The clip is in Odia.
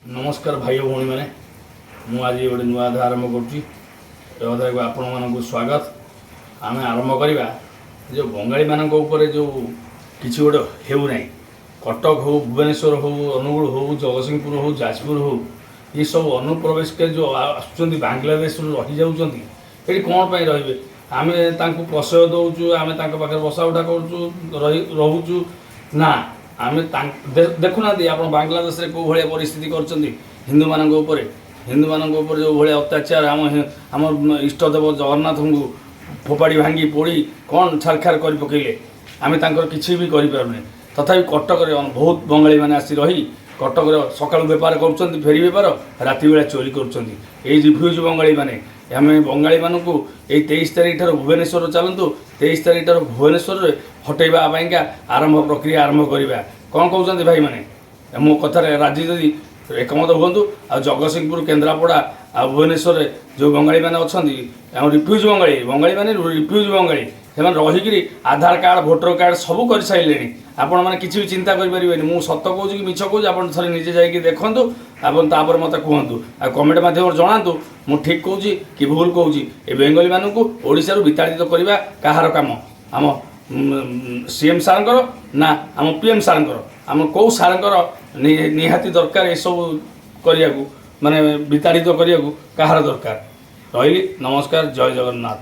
ନମସ୍କାର ଭାଇ ଓ ଭଉଣୀମାନେ, ମୁଁ ଆଜି ଗୋଟେ ନୂଆ ଅଧ୍ୟାୟ ଆରମ୍ଭ କରୁଛି। ଏ ଅଧ୍ୟାୟକୁ ଆପଣମାନଙ୍କୁ ସ୍ୱାଗତ। ଆମେ ଆରମ୍ଭ କରିବା ଯେଉଁ ବଙ୍ଗାଳୀମାନଙ୍କ ଉପରେ ଯେଉଁ କିଛି ଗୋଟେ ହେଉନାହିଁ। କଟକ ହେଉ, ଭୁବନେଶ୍ୱର ହେଉ, ଅନୁଗୁଳ ହେଉ, ଜଗତସିଂହପୁର ହେଉ, ଯାଜପୁର ହେଉ, ଏସବୁ ଅନୁପ୍ରବେଶକାରୀ ଯେଉଁ ଆସୁଛନ୍ତି, ବାଂଲାଦେଶରୁ ରହିଯାଉଛନ୍ତି ଏଠି, କ'ଣ ପାଇଁ ରହିବେ? ଆମେ ତାଙ୍କୁ ପ୍ରଶ୍ରୟ ଦେଉଛୁ, ଆମେ ତାଙ୍କ ପାଖରେ ବସା ଉଠା କରୁଛୁ, ରହୁଛୁ ନା ଆମେ? ଦେଖୁନାହାନ୍ତି ଆପଣ ବାଂଲାଦେଶରେ କେଉଁ ଭଳିଆ ପରିସ୍ଥିତି କରିଛନ୍ତି ହିନ୍ଦୁମାନଙ୍କ ଉପରେ? ହିନ୍ଦୁମାନଙ୍କ ଉପରେ ଯେଉଁ ଭଳିଆ ଅତ୍ୟାଚାର, ଆମ ଇଷ୍ଟଦେବ ଜଗନ୍ନାଥଙ୍କୁ ଫୋପାଡ଼ି, ଭାଙ୍ଗି, ପୋଡ଼ି କ'ଣ ଛାରଖାର କରି ପକେଇଲେ। ଆମେ ତାଙ୍କର କିଛି ବି କରିପାରୁନେ। ତଥାପି କଟକରେ ବହୁତ ବଙ୍ଗାଳୀମାନେ ଆସି ରହି କଟକରେ ସକାଳୁ ବେପାର କରୁଛନ୍ତି, ଫେରି ବେପାର, ରାତି ବେଳା ଚୋରି କରୁଛନ୍ତି। ଏଇ ରିଫ୍ୟୁଜି ବଙ୍ଗାଳୀମାନେ, ଆମେ ବଙ୍ଗାଳୀମାନଙ୍କୁ ଏଇ 23 ତାରିଖ ଠାରୁ ଭୁବନେଶ୍ୱର ଚାଲନ୍ତୁ, 23 ତାରିଖ ଠାରୁ ଭୁବନେଶ୍ୱରରେ ହଟେଇବା ପାଇଁକା ପ୍ରକ୍ରିୟା ଆରମ୍ଭ କରିବା। କ'ଣ କହୁଛନ୍ତି ଭାଇମାନେ? ମୋ କଥାରେ ରାଜି ଯଦି ଏକମତ ହୁଅନ୍ତୁ। ଆଉ ଜଗତସିଂହପୁର, କେନ୍ଦ୍ରାପଡ଼ା ଆଉ ଭୁବନେଶ୍ୱରରେ ଯେଉଁ ବଙ୍ଗାଳୀମାନେ ଅଛନ୍ତି, ଆମ ରିଫ୍ୟୁଜି ବଙ୍ଗାଳୀ, ବଙ୍ଗାଳୀମାନେ ରିଫ୍ୟୁଜି ବଙ୍ଗାଳୀ, ସେମାନେ ରହିକିରି ଆଧାର କାର୍ଡ଼, ଭୋଟର କାର୍ଡ଼ ସବୁ କରିସାରିଲେଣି। ଆପଣମାନେ କିଛି ବି ଚିନ୍ତା କରିପାରିବେନି। ମୁଁ ସତ କହୁଛି କି ମିଛ କହୁଛି, ଆପଣ ଥରେ ନିଜେ ଯାଇକି ଦେଖନ୍ତୁ ଏବଂ ତାପରେ ମୋତେ କୁହନ୍ତୁ ଆଉ କମେଣ୍ଟ ମାଧ୍ୟମରେ ଜଣାନ୍ତୁ, ମୁଁ ଠିକ୍ କହୁଛି କି ଭୁଲ କହୁଛି। ଏ ବେଙ୍ଗଲୀମାନଙ୍କୁ ଓଡ଼ିଶାରୁ ବିତାଡ଼ିତ କରିବା କାହାର କାମ? ଆମ ସିଏମ୍ ସାର୍ଙ୍କର ନା ଆମ ପିଏମ୍ ସାର୍ଙ୍କର? ଆମ କେଉଁ ସାର୍ଙ୍କର ନିହାତି ଦରକାର ଏସବୁ କରିବାକୁ, ମାନେ ବିତାଡ଼ିତ କରିବାକୁ କାହାର ଦରକାର? ରହିଲି, ନମସ୍କାର, ଜୟ ଜଗନ୍ନାଥ।